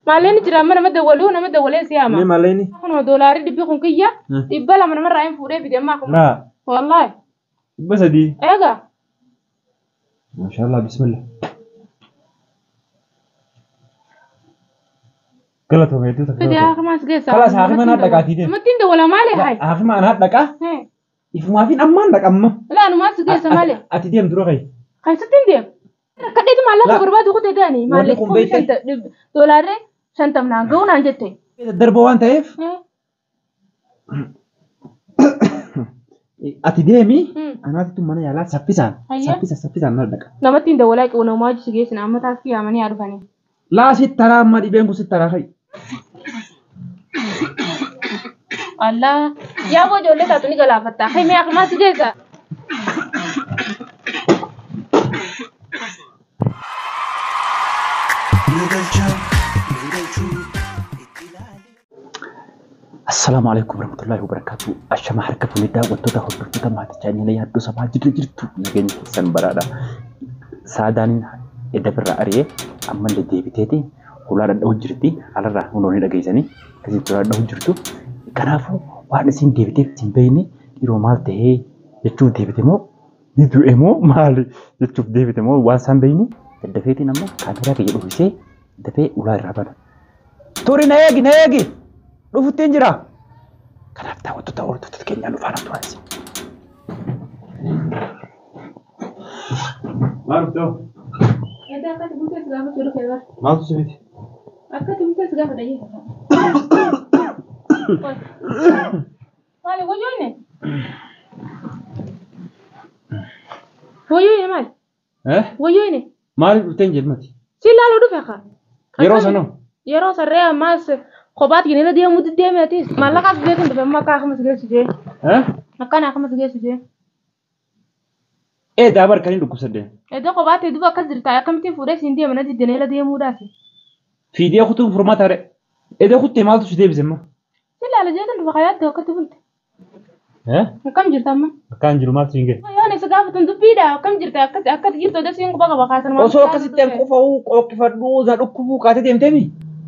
Maalleen jira amma nama dawwaluu nama dawwalee si yaama. Mee maalleen? Kunoo doolaarii dhibbi kun kiyya 200 namarraa hin fuudhee fide ammaa kun. Laa. Wallaahi. 300. Eegaa. Maashaallah bismillah. Galatoome hedduu takka. Fide haakima as geessa. Kalaas haakima naa dhaqaatii deemi. Namatti hin dawwala maali hayi? Haakima anaa dhaqaa. Ifumaafin ammaan dhaqa amma. Laa anumaa si geessa maali? Ati deem dura kayi. Keessatti hin deemu. Rakkadheetu maallaqa barbaadu kutee ta'anii Wanni kun beekte- doolaarri 50 naan ga'u naan jette. Daddarba waan ta'eef ati deemi anaatitu mana yaalaa saffisaan Hayya. saffisaan na dhaqa. Namatti hin dawwalaa qabu namaa hojii si geessina amma taaksii yaamanii haa dhufanii. Laa sitti taraa amma dhibeen kun sitti taraa kayi. Allah yaa boo ijoollee taatu ni galaafatta. Himee akkuma si geessa. Assalaamu alaikum warahmatullahi wabarakatuh. Ashama harka fuunee daawwattoota hordoftoota maatii chaanala yaaddoo sabaa jirra jirtu nageenya keessan baraadha. Saadaan edda birraa ari'ee ammallee deebiteeti hulaa dhadha'u jirti. Alarraa hunoonni dhageessanii akkasitti hulaa dhadha'u jirtu. Kanaafuu waan isin deebiteef isin beekne dhiiroo maal ta'ee jechuuf deebite moo ni du'e moo maali jechuuf deebite moo waan isaan beekne daddafeetiin amma kaameraa kiyya dhufisee dafee ulaa irraa bana. Turi na eegi na eegi dhufuttiin jira. Kanaaf daawwattoota hordoftoota keenyaa nu faana turaa isin. Maal dhuftee? Edda akkati bultee si gaafa jiru kee bara. Maaltu si fide? Akkati bultee si gaafa dhayyee. Maali wayyoo inni? Wayyoo inni maali? Wayyoo inni? Maaliif dhufteen jedhmati? Si ilaaluu dhufe kaa. Yeroo sanoo? Yeroo sarree ammaas kophaatti kenneera deemuu diddeeme atis. Maallaqaas beekan dhufe amma akka akkuma si geessu jee. Akkana akkuma si geessu jee. Ee daabar kan hin dhukkubsadde. Iddoo kophaatti duuba akkas jirta akkamittiin fuudhee siin deema na diddeneela deemuudhaati. Fiidee kutuun furmaata re. Edee kuttee maaltu si deebise amma? Si ilaala jeetan dhufe kayaatti akkatti bulte. Akkam jirta amma? Akkaan jiru maaltu siin gahe? Yoon isa gaafatan dubbiidha akkam jirta akkas akkas jirtu odoo siin quba qaba kaasan. Osoo akkasitti an qofa'uu qooqqifadhuu na dhukkubuu kaatee deemteemi?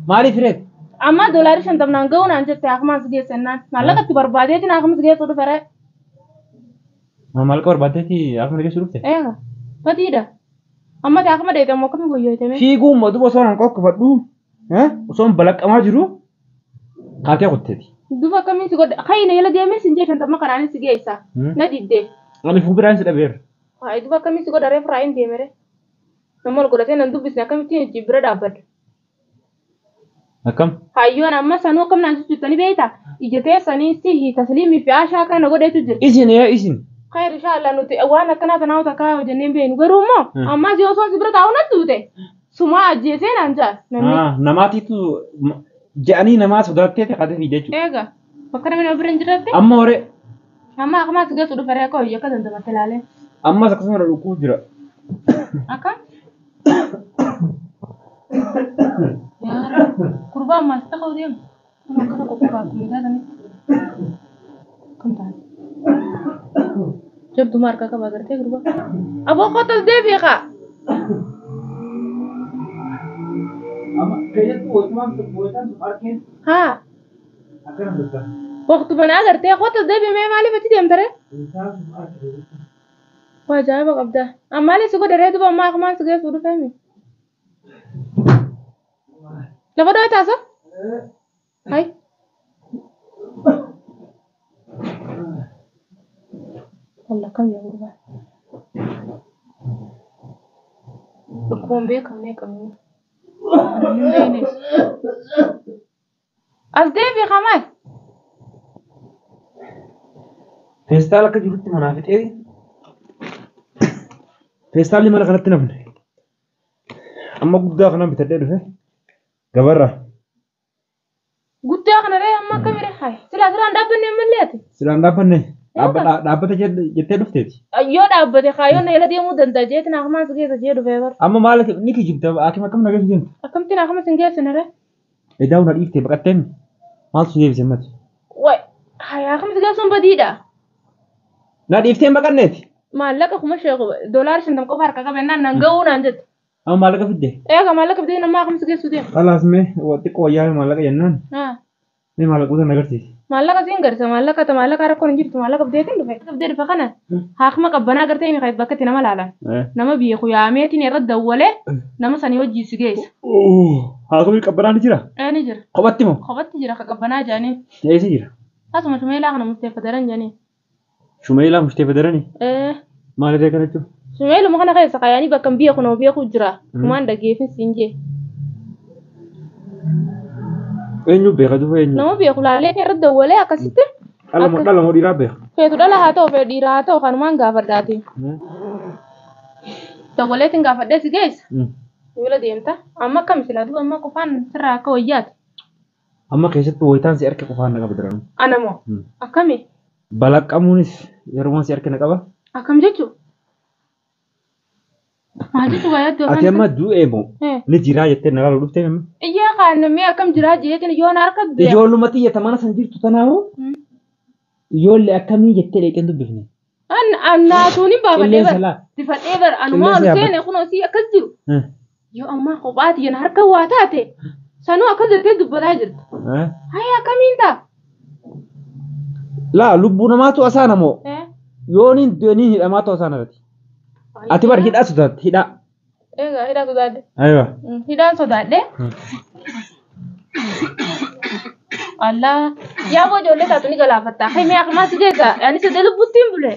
Maaliif reet? Amma doolaarri 50 naan ga'u naan jette akkuma si geessannaan maallaqa itti barbaadeetiin akkuma si geessu dhufe ree. Maallaqa barbaaddeeti akkuma geessu dhufte? Eega badiidha. Amma ta'e akkuma dheedhamu akkami wayyootame. Fiiguun duuba osoo an qooqqifadhuu osoo an balaqqamaa jiru kaatee kutteeti. Duuba akkamiin si godhe hayina yala deemee sin jee 50 kanaanis si geessa na diddee. Ani fuulduraan si dhabeera. Hayi duuba akkamiin si godha reefu raayin deemere. Nama ol godhatee nan dubbisne akkamittiin hojii bira dhaabbadha. Akkam? Hayyoon amma sanuu akkam naan jechuuttani beektaa? Ija teessanii sihi tasliimii fi ashaa kana godheetu jira. Isin yaa isin. Khayr inshallah nuti waan akkanaa tanaa takkaa hojjennee hin beeknu garuu immoo ammas yoo osoo si bira taa'u natti duute sumaa ajjeesee naan jaa namni. Namaatiitu je'anii namaa sodaattee kaatee fiigee jechuudha. Eega bakka namni nama bira hin jirretti. Amma horee. Amma akkuma si geessu dhufe reeqa hojii akka dandamatte ilaalee. Ammas akkasuma dhukkuu jira. Akka? Yaa Rabbi gurbaa ammaas ta'uu deema. Kun akkana qoqqobaa akkuma ilaalanitti. Kan taate. Jabduma harkaa qaba agartee gurbaa. Aboo kottas deebi'i kaa. Amma keessattuu wayitumaan wayitaan sun arkeen Haa. akkana dhufta. Waqtuma na agartee kottas deebi'i mee maaliif achi deemta ree? Wayitaan sun arkee. Waa ajaa'iba qabda. Ammaalee si godha ree duuba ammaa akkumaan si geessu dhufeemi. Lafa dhoo'ee taasa? Hai. Wallah kam yaa gurbaa. Dhukkuba hin beekamne qabnu. Hin beeknes. As deebi'i kamal. Feestaal akka jirutti manaa fixee feestaalli mana kanatti nafne. Amma guddaa kanaan bitadhee dhufe gabarraa. Guddaa kana ree amma akkamii ree hayi. Silaa siraan dhaabbanne ammallee ati. Silaan dhaabbanne dhaabbata jettee dhufteeti. Yoo dhaabbate kaayyoon na jala deemuu danda'a jeetiin akkuma si keessa jee dhufee bara. Amma maal ni kijibta haakima akkam na geessu deemta? Akkamittiin akkuma sin geessine ree? Edaa na dhiiftee baqatteen maaltu si deebise ammati? Way hayi akkuma si geessuun badiidha. Na dhiiftee hin baqanneeti? Maallaqa kuma sheeku doolaara 50 qofa harka qabennaan nan ga'uu naan jette. Amma maallaqa fidde? Eega maallaqa fidee nama haakimsi geessu deema. Khalaas mee xiqqoo wayyaa maallaqa jennaan. Haa. Mee maallaqa guutuu na agarsiisi. Maallaqa siin garsa maallaqa ta maallaqa rakkoon hin jirtu maallaqa fideetiin dhufe. Fidee dhufe kana haakima qabbanaa gartee inni bakka itti nama laalan. Nama beeku yaameetiin irra dawwalee nama sanii hojii si geessa. Haakimni qabbanaa ni jira? Ee ni jira. Kophatti moo? Kophatti jira ka qabbanaa jedhanii. Eessa jira? Asuma shumeelaa kana murteeffatarani jedhanii. Shumeelaa murteeffatarani? Ee. Maalirree kana jechuun? Shumeeluma kana keessa kaayanii bakka hin beeku nama beeku jira. Kumaan dhageefin siin jee. Eenyu beeka duuba eenyu? Nama beeku laalee irra dawwalee akkasitti. Dhala moo dhala moo dhiiraa beeka? Feetu dhala haa ta'u feetu dhiiraa haa ta'u kanumaan gaafadhaati. Dawwaleetiin gaafadhee si geessa. Fuula deemta. Amma akkam silaa duuba amma qofaan sirraa akka wayyaati. Amma keessattuu wayitaan si harka qofaan na qaba duraan. Ana moo? Akkami? Balaqqamuunis yeroo si harka na qaba. Akkam jechuu? Maal jechuu waa yaaddoo Ati amma du'ee moo ni jiraa jettee na laaluu dhuftee amma? Iyyaa kaan mee akkam jiraa jeetiin yoo na harka du'e. Ijoolluma xiyya mana san jirtu tanaafuu ijoollee akkamii jettee dheeqeen dubbifne. An annaatuun hin baafadhee Qilleensa bara. laa. Rifadhee bara anumaa ol Qilleensa seene kunoo sii akkas jiru. Yoo ammaa kophaati yana harka waa taate sanuu akkas jettee dubbataa jirta. Hayi akkamiin ta'a? Laa lubbuu namaatu asaana moo yoon hin du'e hidhamaatu asaana irratti. Ati bar hidhaa sodaatti hidhaa. Egaa hidhaa sodaadhe. Aywa. Hidhaan sodaadhe. Allah yaa boo ijoollee taatu ni galaafatta. Himee akkuma si geessa ani sadee lubbutti hin bule.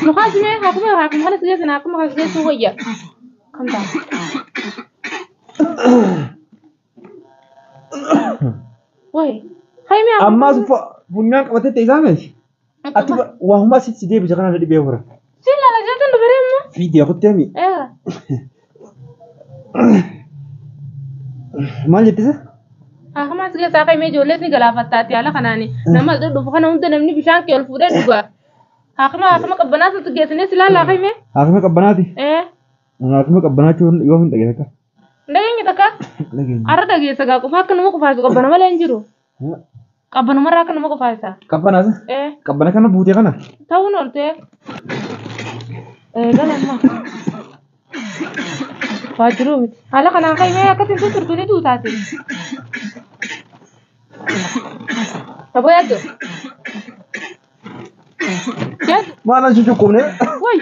Mukaas mee akkuma akkuma kana si geessa akkuma kana si geessu wayya. Kam ta'a? Wayi. Himee Ammaas funyaan qabatee ta'e isaa miti. Ati waanuma sitti deebise kana dhibee fura. Si laala jechuun dubaree immoo. Fiidee kuttee mi? Eega. Maal jettisa? Akkuma si keessaa qaimee ijoollees ni galaafattaati haala kanaani. Nama dhufu kana hunda namni bishaan kee ol fuudhee dhuga. Akkuma akkuma qabbanaa sitti geessinee si laala qaimee. Haakima qabbanaati. Ee. Haakima qabbanaa jechuun yoo hin dhageesse akka. Dhageenya takka. Dhageenya. Arra dhageessa gaa qofa akka nama qofaasu qabbana malee hin jiru. Qabbanumarraa akka nama qofaasa. Qabbanaas? Ee. Qabbana kana buutee kana? Ta'uun ooltee. Ee galamma. Waajjiruu miti. Haala kanaan qaimee akkasiin turtu ni tuutaati. Aboo yaaddo. Yaaddo. Maal an cucuqqubne? Wayi.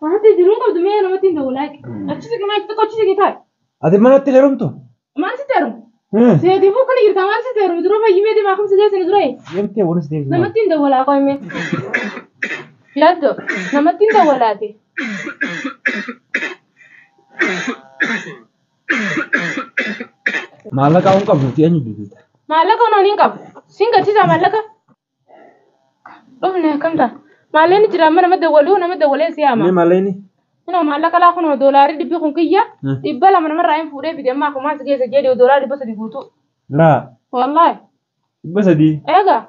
Wanti jiruun qabdu mee namatti hin ta'u laaqi. Achi siqi maal xiqqoo achi siqi taa'e. Ati manatti heerumtu? Maal sitti heerumu? Seetiifuu kana jirta maal sitti heerumu? Dura fayyimee deemaa akkamsi geessini dura. Deemtee wanis deemtu. Namatti hin dawwalaa qo'ime. Yaaddo namatti hin dawwalaati. Maallaqa hin qabdu eenyu bilbilta? Maallaqa onoon hin qabu. Siin gachiisa maallaqa. Dhufne akkam ta'a? Maallaqni jira amma nama dawwaluu nama dawwalee si yaama. Mee maallaqni? Inoo maallaqa laa kunoo doolaarii dhibbi kun kiyya 200 namarraa hin fuudhee fide amma akkuma si keessa jedhe doolaarii 300 guutuu. Laa. Wallaahi. 300? Egaa.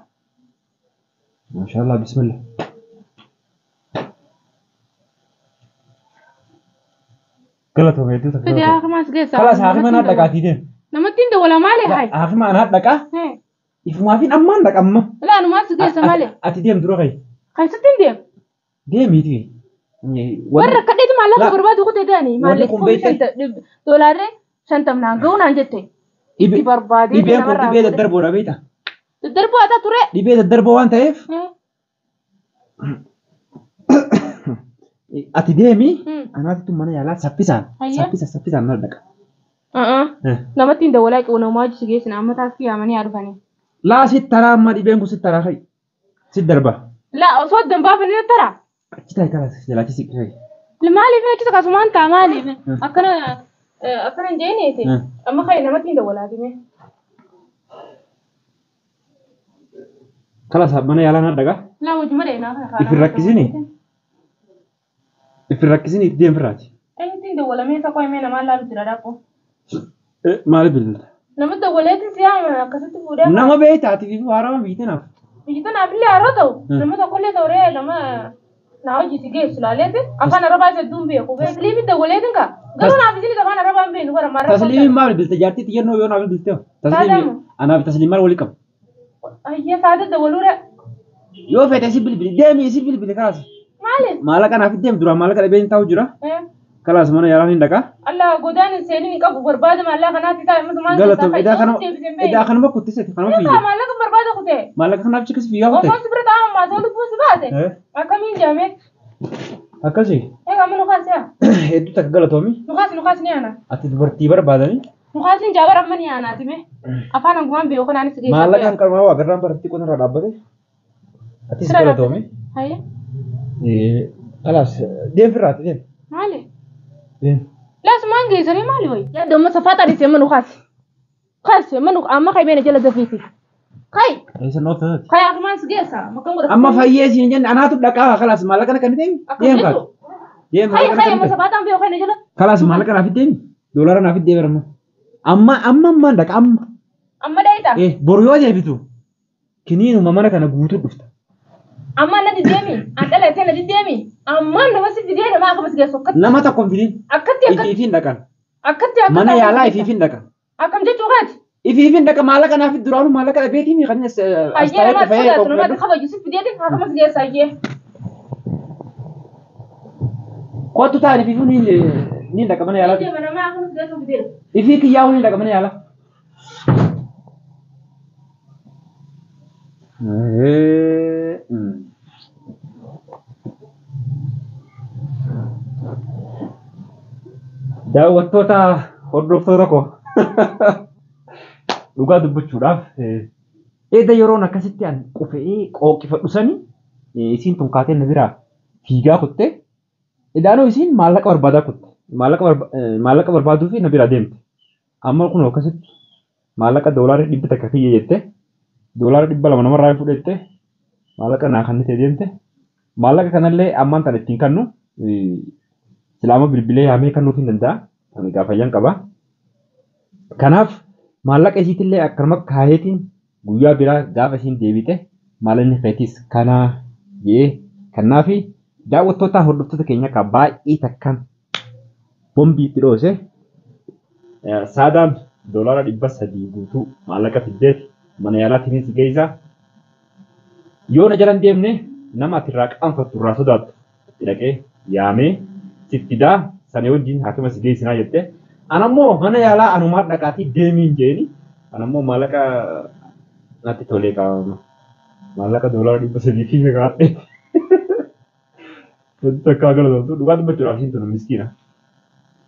Maashaallah bismillah. Galatoomee hedduu takka. Fide akkuma si keessa. Kalaas haakima naa dhaqaatii deem. Namatti hin dawwala maali hayi? Haakima anaa dhaqaa. Ifumaa fi ammaan dhaqa amma. Laa anumaa si keessa maali? Ati deem dura kayi. Keessatti hin deemu. Deemiiti. Warra akka dheetu maallaqa barbaadu kutee ta'anii maallaqa doolaarri 50 naan ga'u naan jette. Itti barbaadee Dhibeen kun dhibee daddarboodha beektaa? Daddarboo haa ture. Dhibee daddarboo waan ta'eef. Ati deemi anaatitu mana yaalaa saffisaan saffisaan na dhaqa. Namatti hin dawwalaa qabu namaa hojii si geessina amma taaksii yaamanii haa dhufanii. Laa sitti taraa amma dhibeen kun sitti taraa ka'i. Sitti darba. Laa osoo adda hin baafannee taraa. Achi taa'e karaa jalaachi siqi ka'i. Maaliif achi akkasumaan ta'a maaliif akkana akkana hin jeeneeti amma ka'i namatti hin dawwalaati mee. Kalaas mana yaalaa na dhaqa. Laa hojii malee naa kana. Ifin rakkisini. Ifin rakkisini itti deem firraati. Eenyutti hin dawwalamee isa qo'amee namaan laalu jira dhaqo. Maaliif bilbilta? Nama dawwaleetti si yaama akkasitti fuudhee. Nama beektaati fi haarama biyyi tanaaf. Biyyi tanaaf illee haaroo ta'u nama tokkollee ta'u ree nama Naa hojii si geessu laaleeti afaan arabaa hedduun beeku. Tasliimii dawwaleetin kaa. Garuu naaf isin afaan arabaa hin beeknu bara maarraa. Tasliimiin maal bilbilte jaartii xiyyannoo yoo naaf bilbilte tasliimii anaaf tasliim maal walii qabu. Ayyee saada dawwaluudha. Yoo fete si bilbili deemi si bilbili kalaas. Maali? Maallaqa naaf deemi duraan maallaqa dhabee hin taa'u jira. Kalaas mana yaalaa hin dhaqaa. Allah godaan hin seenin hin qabu barbaada maallaqa kanaatti taa'e masumaan Galatoom edaa kana edaa kanuma kuttisati kanuma fiigee. Maallaqa barbaada kutee. Maallaqa kanaaf chikas fiigaa kutee. Osoo si bira taa'an maasoo lubbuun si baate. Akkamiin jaamee. Akkasii. Egaa amma nukaas yaa. Hedduu takka galatoomi. Nukaas nukaas ni aana. Ati dubartii barbaadanii. Nukaasiin jaabar amma ni aanaati mee. Afaan hangumaan beeku kanaanis geessa. Maallaqa hin qabne waa garraan baratti qonarraa dhaabbate. Atis galatoomi. Hayyee. Kalaas deem firraati deem. Maali? Deem. Laasumaan geessanii maali wayi? Yaadda amma safaa xaadhise amma nukaas. Kaas amma nu amma kai beena jala dafiiti. Kai. Eessa noota taati? Kai akumaan si geessa. Makkan godha. Amma fayyee siin jenne anaatu dhaqaa kalaas maallaqa kana deemi. Deem kaatu. Deem Kai kai amma safaataan beeku kana jala. Kalaas maallaqa naaf deemi. Doolaara naaf deemi amma. Amma amma ammaan dhaqa amma. Amma dheeyita. Boru yoo deebitu kiniinuma mana kana guutuu dhufta. Amma na dideemi. An dhalatee na dideemi. Amma nama si fidee nama akkuma si geessu akkatti. Nama tokko hin fidin. Akkatti akkatti. Ifiifin dhaqan. Akkatti akkatti. Mana yaalaa ifiifin dhaqan. Akkam jechuu kaati. Ifiifin dhaqa maallaqa naaf duraanuu maallaqa dhabeetii kan as Ayyee nama sodaatu nama kabaju si fideetiin akkuma si geessa ayyee. Kottu ta'an ifiifuu ni dhaqa mana yaalaa. Nama akkuma si geessu fidee. Ifii kiyyaa'uu ni dhaqa mana yaalaa. Daawwattoota hordoftoota koo dhugaa dubbachuudhaaf edda yeroon akkasitti an qufee qooqifadhu sani isiin tun kaatee na biraa fiigaa kutte edaanoo isiin maallaqa barbaadaa kutte maallaqa barbaaduu fi na biraa deemte amma kun akkasitti maallaqa doolaara 100 kiyya jette doolaara 200 namarraa fudhette maallaqa naa kannite deemte maallaqa kanallee ammaan tan ittiin kannu silaama bilbilee yaamee kennuuf hin danda'a. Ani gaafayyaan qaba. Kanaaf maallaqa isiitillee akkanuma kaayeetiin guyyaa biraa gaafa isiin deebite maallaqni keetis kanaa jee kannaafi daawwattoota hordoftoota keenya akka baay'ee takkaan bombii itti dhoose saadaan doolaara 300 guutuu maallaqa fiddeeti mana yaalaatiinis geessa. Yoo na jalan deemne nama ati irraa qaanfattu irraa sodaattu itti dhaqee yaamee sittidaa sana wajjin haakima si geessinaa jette. Anammoo mana yaalaa anumaa dhaqaatii deemiin jeeni. Anammoo maallaqa natti tolee qaama. Maallaqa doolaara 300 fi meeqaadhe. Takkaa galatootu dhugaa dubbachuudhaaf isiin tun miskiina.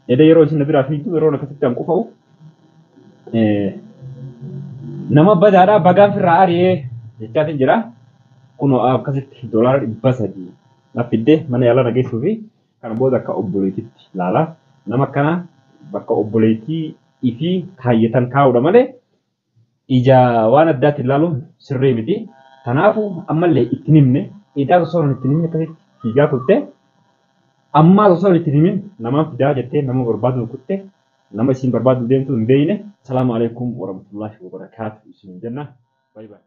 Edda yeroo isin na biraa fiigdu yeroo akkasitti an qufa'u nama badaadhaa bagaan firraa ari'ee jechaatiin jira. Kunoo akkasitti doolaara 300 na fiddee mana yaalaa na geessuu fi kan booda akka obboleettiitti ilaala. Nama akkana bakka obboleettii ifii kaayyatan kaa'uudha malee ija waan addaatti ilaaluun sirrii miti. Kanaafuu ammallee itti himne edaa osoo itti himne akkasitti fiigaa turte ammaa osoo itti himin nama fidaa jettee nama barbaadu kutte nama isin barbaadu deemtu hin beekne. Salaamu alaikum warahmatullahi wabarakaatu isin jenna. Bye bye.